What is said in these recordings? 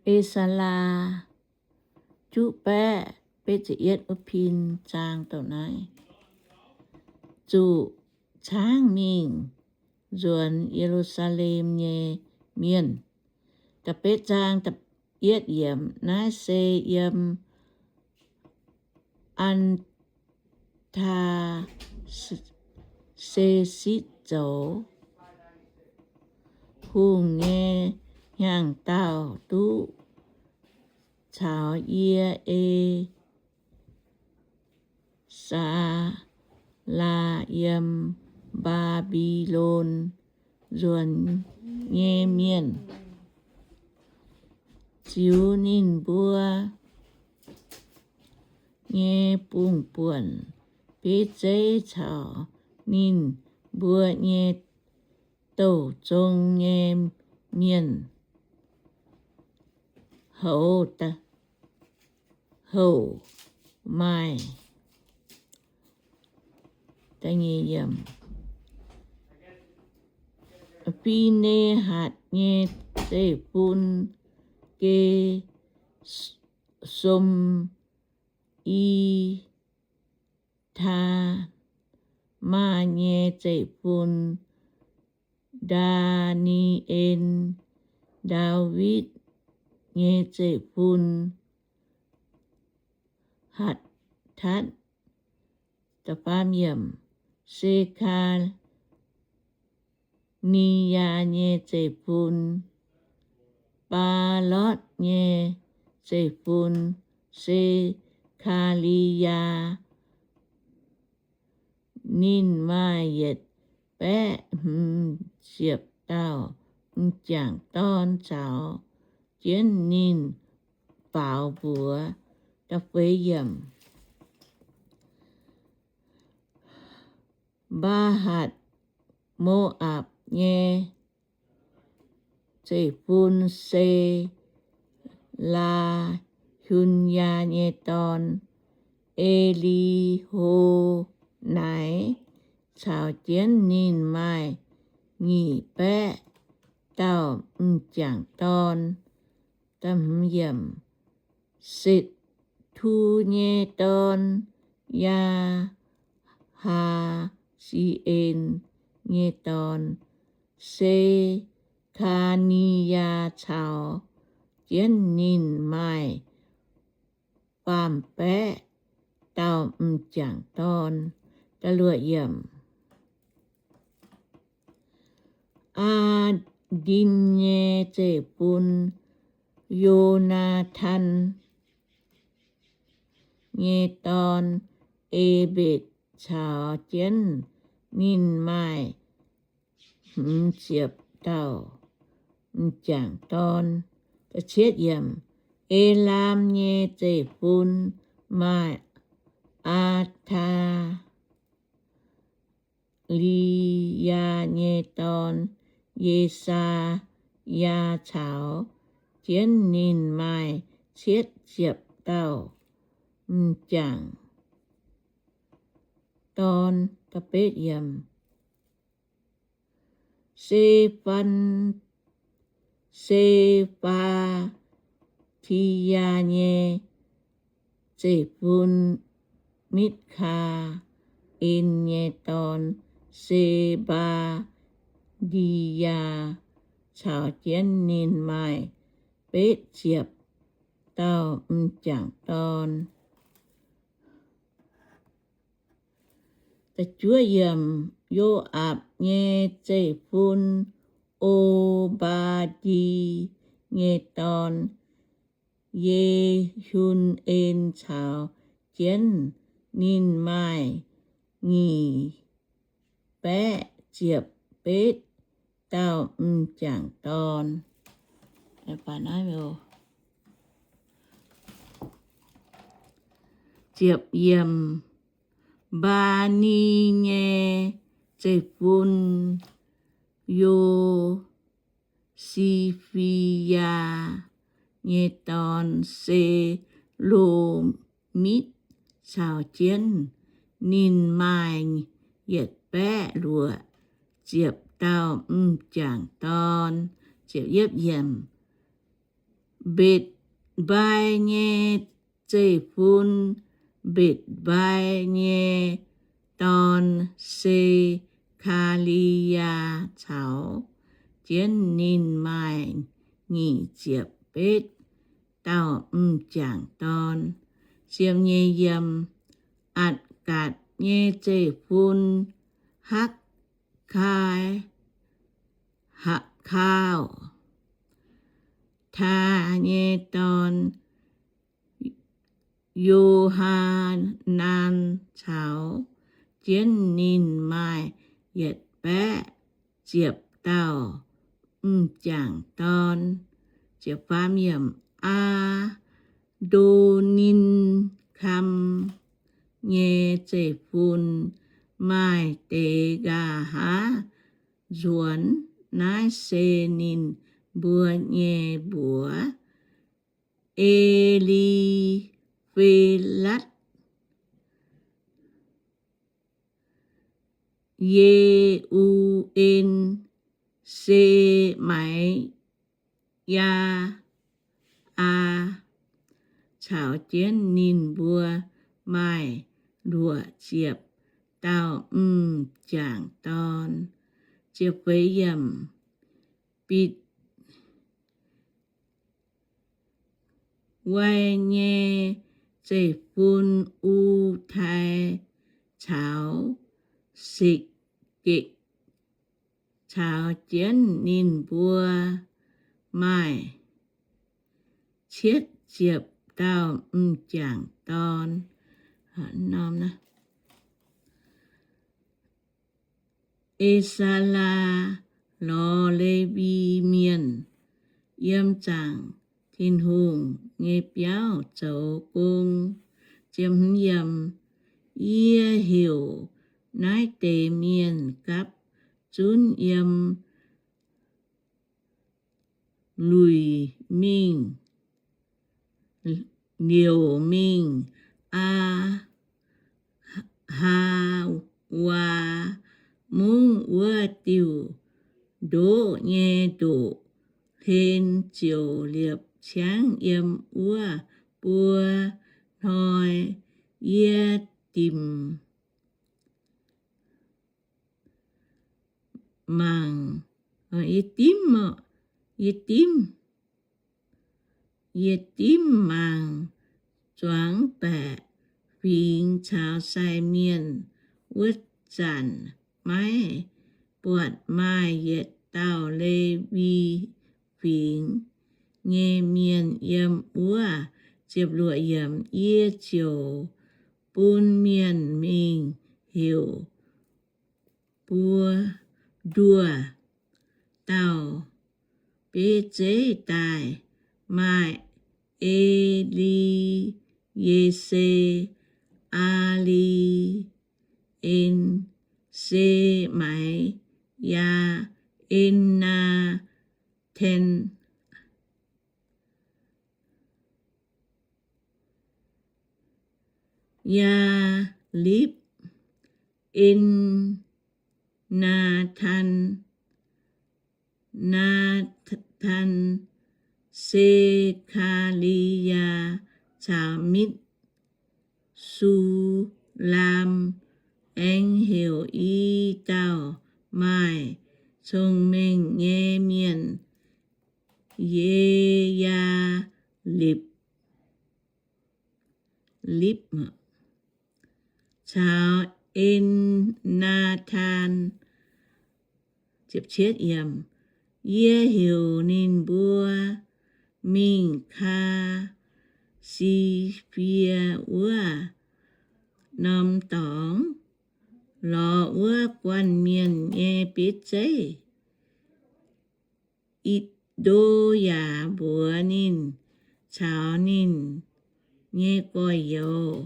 E^saa^laa juqv baeqv betv ziepc yietv wuov pin zaang douc naaiv, zuqc caangv mingh nzuonx Ye^lu^saa^lem nyei mienh. Da'betv zaang, yietv yiemc. Naaiv se yiem An^taa^se^sitc zoux hungh nyei hnyangx-daauh duqv caux yie, E^saa^laa, yiem Mbaa^mbi^lon nzuonx nyei mienh ziux ninh mbuo nyei bungx-buonc, bieiv zeiv caux ninh mbuo nyei douh zong nyei mienh houv, houv maaih Fi^ne^hatc nyei zeiv-fun, Ge^som, I^taa^maa nyei zeiv-fun, Ndaa^ni^en, Ndaawitv nyei zeiv-fun, Hattatv, Se^kaa^ni^yaa nyei zeiv-fun, Baalotv nyei zeiv-fun, Se^kaa^li^yaa. Ninh maaih yietc baeqv hmz ziepc dauh m'jangc dorn caux jienv ninh faaux mbuox. Da'feix yiemc. Mbaa^hatc nyei zeiv-fun, Se^laa, Hun^yaa nyei dorn, E^li^ho^naix, caux jienv ninh maaih nyic baeqv dauh m'jangc dorn. Setv^tu nyei dorn, Yaa^haa^si^en nyei dorn, Se^kaa^ni^yaa, caux jienv ninh maaih faam-baeqv dauh m'jangc dorn. Aa^ndin nyei zeiv-fun, Yo^naa^tan nyei dorn, Ebetc, caux jienv ninh maaih hmz ziepc dauh m'jangc dorn. Elaam nyei zeiv-fun, maaih Aa^taa^li^yaa nyei dorn, Ye^saa^yaa, caux jienv ninh maaih cietv ziepc dauh m'jangc dorn. Se^faa, Se^faa^ti^yaa nyei zeiv-fun, Mitv^kaa^en nyei dorn, Se^mbaa^ndi^yaa, caux jienv ninh maaih betv ziepc dauh m'jangc dorn. Yo^aapc nyei zeiv-fun, O^mbaa^ndi nyei dorn, Ye^hun^en, caux jienv ninh maaih nyic baeqv ziepc betv dauh m'jangc dorn. Baa^ni nyei zeiv-fun, Yo^si^fi^yaa nyei dorn, Selo^mitv, caux jienv ninh maaih yietc baeqv luoqc ziepc dauh m'jangc dorn. Mbetc^mbai nyei zeiv-fun. Mbetc^mbai nyei dorn, Se^kaa^li^yaa, caux jienv ninh maaih nyic ziepc betv dauh m'jangc dorn. Ziepc nyeic yiem, Atc^gatc nyei zeiv-fun, Hakv^kaa, Hakv^kaa^taa nyei dorn, Yo^haa^naan, caux jienv ninh maaih yietc baeqv ziepc dauh m'jangc dorn. Aa^ndo^nim^kam nyei zeiv-fun, maaih deix nqa'haav nzuonx. Naaiv se ninh mbuo nyei mbuox: E^li^fe^latv, Ye^u^en, Se^mai^yaa^aa, caux jienv ninh mbuo maaih luoqc ziepc dauh m'jangc dorn. Bit Wai nyei zeiv-fun, U^tai caux Sekc^gekc, caux jienv ninh mbuo maaih cietv ziepc dauh m'jangc dorn. E^saa^laa lorz Lewi Mienh yiem zaangc Tin-Hungh nyei biauv zoux gong. Yie heuc naaiv deix mienh gapv zunv yiem luic mingh, liouc mingh, Aa^hawaa Mungv wuov diuh ndoqv nyei ndoqc hlen, ziouc liepc ciangv yiem wuov buo hnoi. Yie dimc mangc, yie dimv, yie dimv, yie dimv mangc zuangx baeqc fingx caux sai mienh. Wuov zanc maiv buatc maaih yietc dauh Lewi fingx nyei mienh yiem wuov. Yie ziouc bun mienh mingh heuc buo nduoh dauh bieiv zeiv daaih, maaih E^li^ye^se, Aa^li, en, Se^mai^yaa, En^naa^tan, Yaa^ripv, En^naa^tan, Naa^tan, Se^kaa^li^yaa caux Me^su^lam. Aengx heuc i dauh maaih cong-mengh nyei mienh, Ye^yaa^lipv, lipv, caux En^naa^tan. Yie heuc ninh mbuo mingh Kaa^si^fie wuov norm dorngx, lorz wuov guanh mienh nyei bieiv zeiv. Itc^ndo yaac mbuox ninh caux ninh nyei gorx-youz,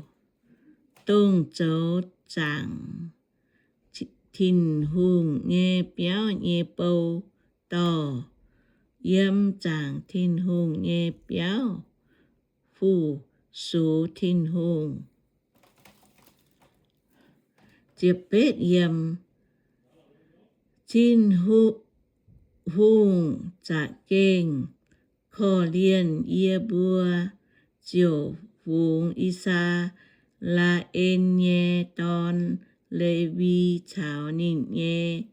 dongh zoux zaangc Tin-Hungh nyei biauv nyei bou, dorh yiem zaangc Tin-Hungh nyei biauv fu-sux Tin-Hungh. Tin-Hungh za'gengh korv-lienh yie mbuo ziouc fungx I^saa^laa^en nyei dorn, Lewi, caux ninh nyei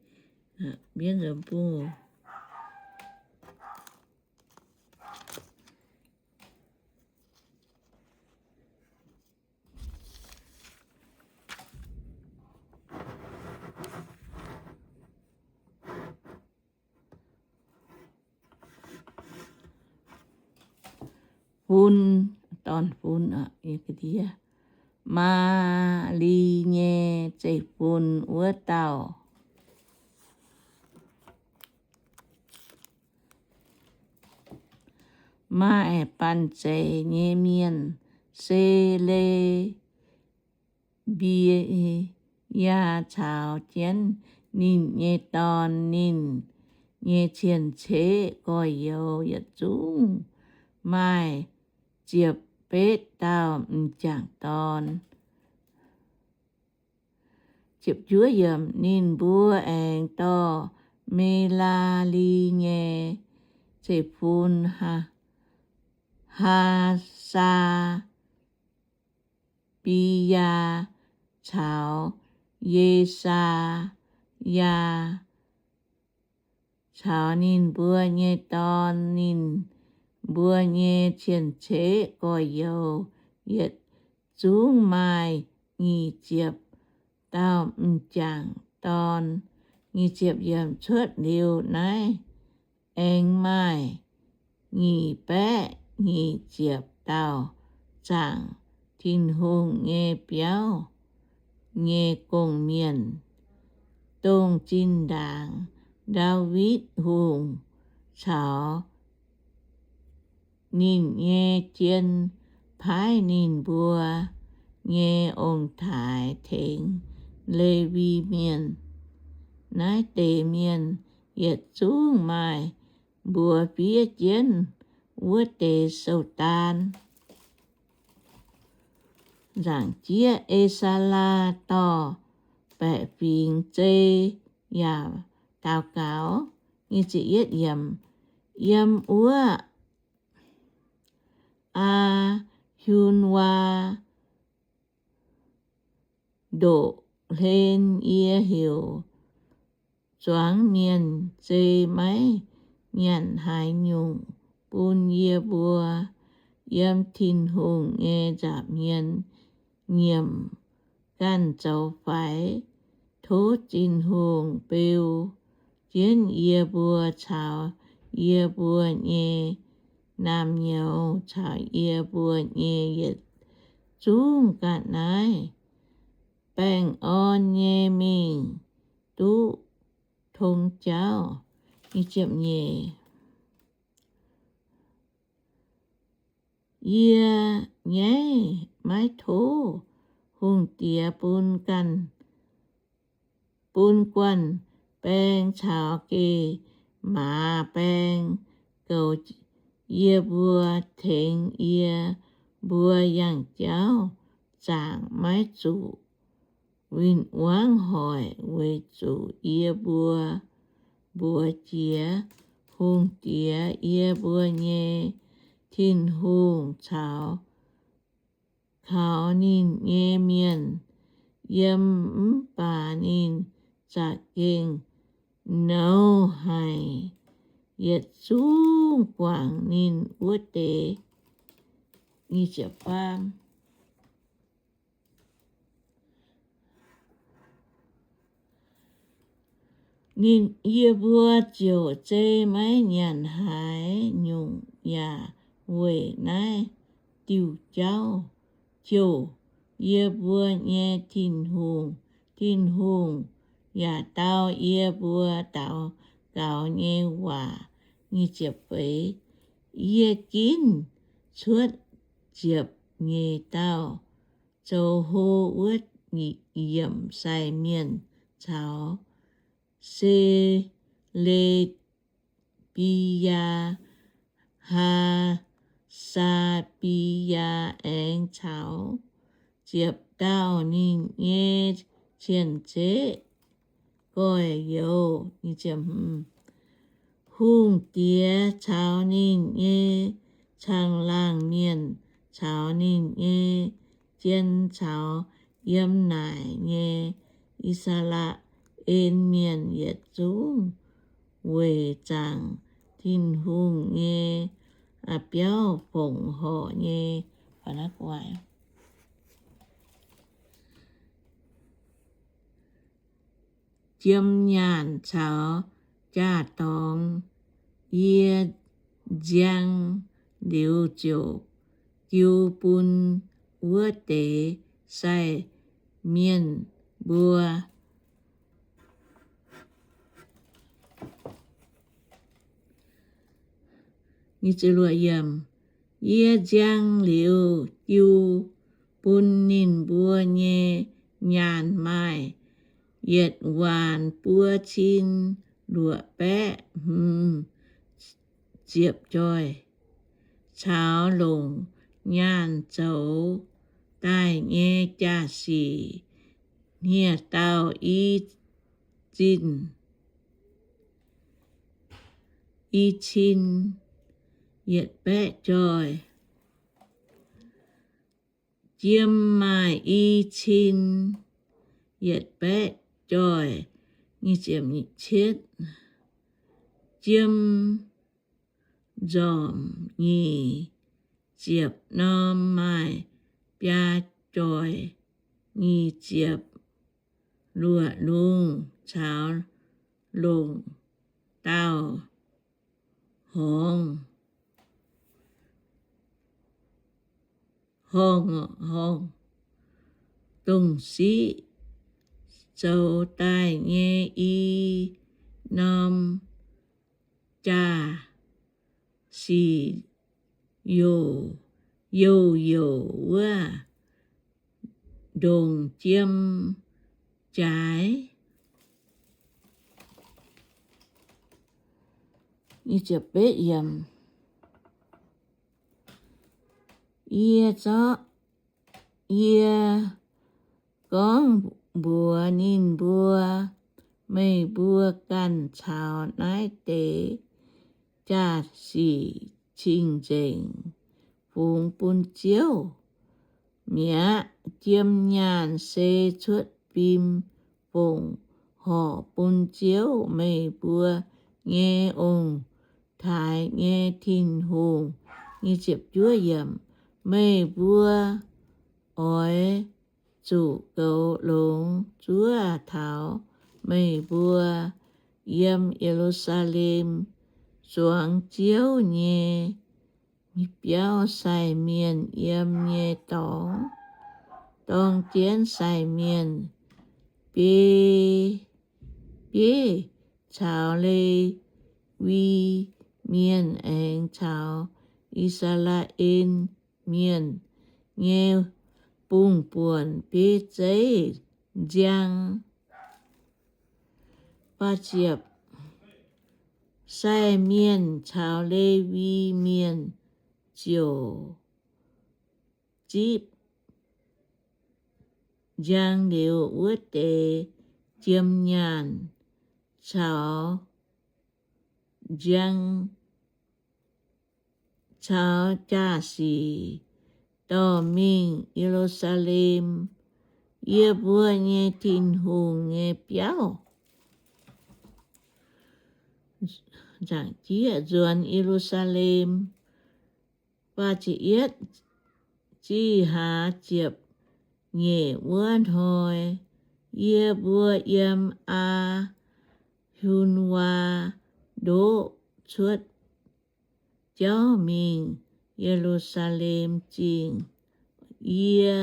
fun, dorn-fun, Maa^li nyei zeiv-fun wuov dauh. Maaih banh zeic nyei mienh, Se^le^mbi^yaa caux jienv ninh nyei dorn, ninh nyei cien-ceqv, gorx-youz yietc zungv maaih ziepc betv dauh m'jangc dorn. Ninh mbuo aengx dorh Melaa^li nyei zeiv-fun, Haa^saa^mbi^yaa caux Ye^saa^yaa, caux ninh mbuo nyei dorn, ninh mbuo nyei cien-ceqv, gorx-youz yietc zungv maaih nyic ziepc dauh m'jangc dorn. Cuotv liuz naaiv aengx maaih nyic baeqv nyic ziepc dauh zaangc Tin-Hungh nyei biauv nyei gong-mienh, dongh zinh ndaangc Ndaawitv Hungh caux ninh nyei jien paaiv ninh mbuo nyei ong-taaix tengx Lewi Mienh. Naaiv deix mienh yietc zungv maaih mbuox fiev jienv wuov deix sou-daan. Nzaangc jieqv, E^saa^laa dorh baeqc fingx zei yaac daux gaux. Yiem wuov Aa^hun^waa Ndoqc hlen yie heuc zuangx mienh zei maiv nyanc haaix nyungc bun yie mbuo yiem Tin-Hungh nyei nza'hmien nyiemc ganh zoux faix. Tov Tin-Hungh beu jienv yie mbuo caux yie mbuo nyei naamh nyouz caux yie mbuo nyei yietc zungv ga'naaiv baengh orn nyei mingh duqv tong jauv. Yie nyaiv maiv tov hungh diex bun ganh, bun guanh baeng caux geh maaz baeng goux yie mbuo, tengx yie mbuo yangh jauv zaangc maiv zuqc win-wangv hoic, weic zuqc yie mbuo mbuox jiex hungh diex, yie mbuo nyei Tin-Hungh, caux kaux ninh nyei mienh yiem, mv baac ninh za'gengh nouz haic yietc zungv guangc ninh wuov deix. Ninh, yie mbuo ziouc zei maiv nyanc haaix nyungc yaac weic naaiv diuh jauv jouh. Yie mbuo nyei Tin-Hungh, Tin-Hungh yaac dau yie mbuo daux gaux nyei waac. Yie ginv cuotv ziepc nyeic dauh zoux hlo wuov yiemc sai mienh caux Se^le^mbi^yaa, Haa^saa^mbi^yaa aengx caux ziepc dauh ninh nyei cien-ceqv, gorx-youz. Hungh diex caux ninh nyei caangh laangh mienh caux ninh nyei jien caux yiem naaic nyei I^saa^laa^en Mienh yietc zungv weic zaangc Tin-Hungh nyei biauv fongc horc nyei jiem nyaanh caux jaa-dorngx. Yie nziang liuz ziouc jiu bun wuov deix sai mienh mbuo. Yie nziang liuz jiu bun ninh mbuo nyei nyaanh maaih yietc waanc buo cin luoqc baeqv hmz ziepc joih, caux longc nyaanh zoux daaih nyei jaa-sic hniev-daauh i zinh, i cin yietc baeqv joih. Jiem maaih i cin yietc baeqv joih. Jiem nzormc nyic ziepc norm maaih biaa joih nyic ziepc luoqc lungh caux longc daauh horngz, horngz, horngz dongh siqv zoux daaih nyei i norm jaa-sic youh youh wuov ndongc jiem jaaix. Yie zorqv, yie gorngv mbuox ninh mbuo, meih mbuo ganh caux naaiv deix jaa-sic cing-nzengc fungx bun Ziouv mi'aqv. Jiem nyaanh se cuotv fim fongc horc bun Ziouv, meih mbuo nyei ong-taaix nyei Tin-Hungh. Meih mbuo oix zuqc goux longx zuov taux meih mbuo yiem Ye^lu^saa^lem zuangx Ziouv nyei biauv sai mienh yiem nyei dorngx, dorng jienv sai mienh bieiv, bieiv caux Le^wi Mienh aengx caux I^saa^laa^en Mienh nyei bungx-buonc bieiv zeiv nziang. Sai mienh caux Le^wi Mienh ziouc zipv nziang liuz wuov deix jiem nyaanh caux nziang caux jaa-sic dorh mingh Ye^lu^saa^lem, yie mbuo nyei Tin-Hungh nyei biauv. Nzuonx Ye^lu^saa^lem. Zih hlaax ziepc nyeic wuov hnoi, yie mbuo yiem Aa^hun Waa ndoqv cuotv jauv mingh Ye^lu^saa^lem Zingh. Yie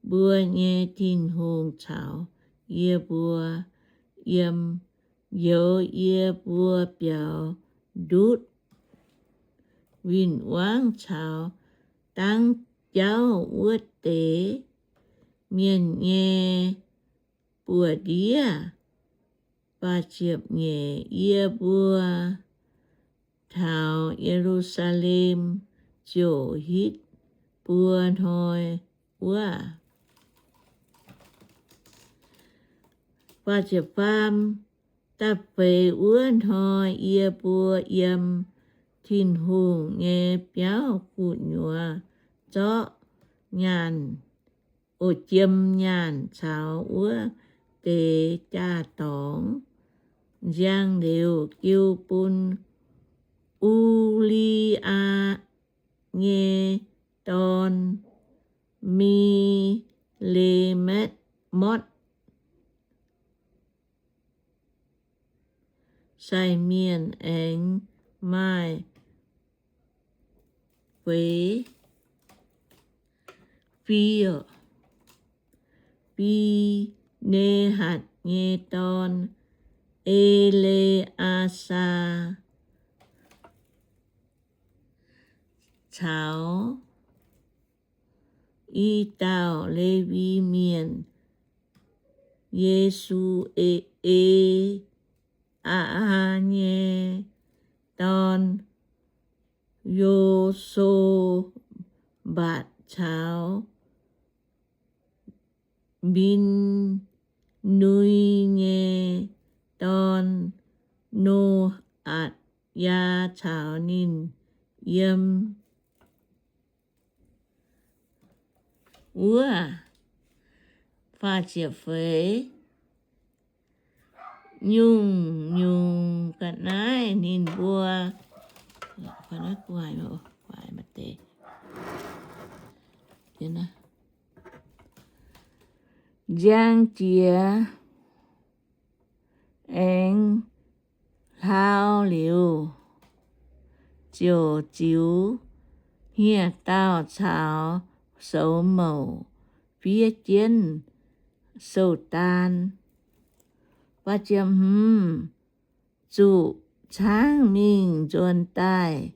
mbuo nyei Tin-Hungh caux yie mbuo yiem, youz yie mbuo biaux ndutv win-wangv caux dangv jauv wuov deix mienh nyei buoz-ndiev. Yie mbuo taux Ye^lu^saa^lem ziouc hitv buo hnoi wuov. Da'feix wuov hnoi yie mbuo yiem Tin-Hungh nyei biauv gu'nyuoz zorqv nyaanh, o, jiem nyaanh caux wuov deix jaa-dorngx. Nziang liuz jiu bun U^li^aa nyei dorn, Mi^le^motv, sai mienh aengx maaih feix, Fi, Fi^ne^hatc nyei dorn, E^le^aa^saa, caux i dauh Lewi mienh, Ye^su, E^li^aa nyei dorn, Yo^so^mbatc, caux Mbi^nui nyei dorn, No^atc^yaa, caux ninh yiem wuov. Faah ziepc feix. Nyungc-nyungc ga'naaiv ninh mbuo nziang jiex aengx hlaau liuz, ziouc ziux hniev-daauh caux soux mouc fiev jienv sou-daan. Zuqc caangv mingh nzuonx daaih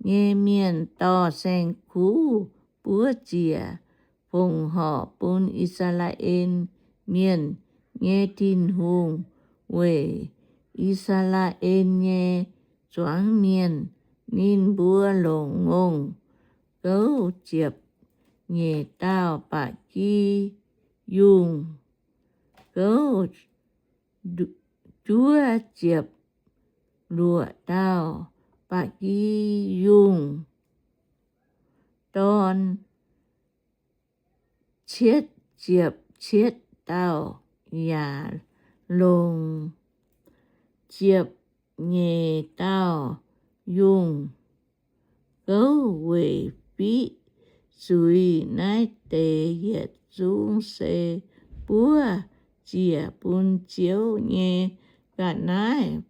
nyei mienh dorh saeng-kuv buov ziec fongc horc bun I^saa^laa^en Mienh nyei Tin-Hungh weic I^saa^laa^en nyei zuangx mienh. Ninh mbuo longc ngongh gouv ziepc nyeic dauh ba'gi yungh, gouv juov ziepc luoqc dauh ba'gi yungh, dorn cietv ziepc cietv dauh, yaac longc ziepc nyeic dauh yungh gouv weic fiqv zuiz. Naaiv deix yietc zungv se buov ziec bun Ziouv nyei ga'naaiv.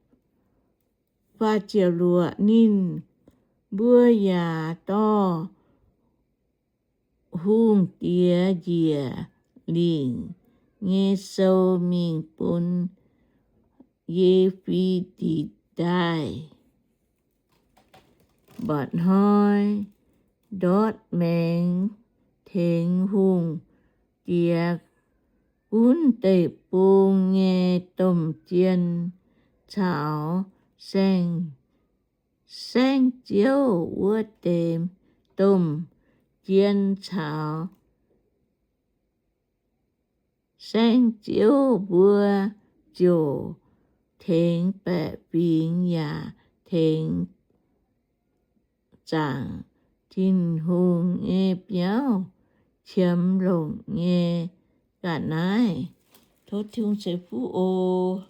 Faah ziepc luoqc. Ninh mbuo yaac dorh hungh diex njiec lingc nyei sou mingh bun Ye^fi^di^daaih. Mba'hnoi Ndortv Maengx tengx hungh diex gunv deic-bung nyei domh jien caux saeng, saengv-ziouv wuov deix domh jien caux saengv-ziouv mbuo ziouc tengx baeqc fingx yaac tengx zaangc Tin-Hungh nyei biauv qiemx longc nyei ga'naaiv. Tov Tin-Hungh ceix fuqv oc.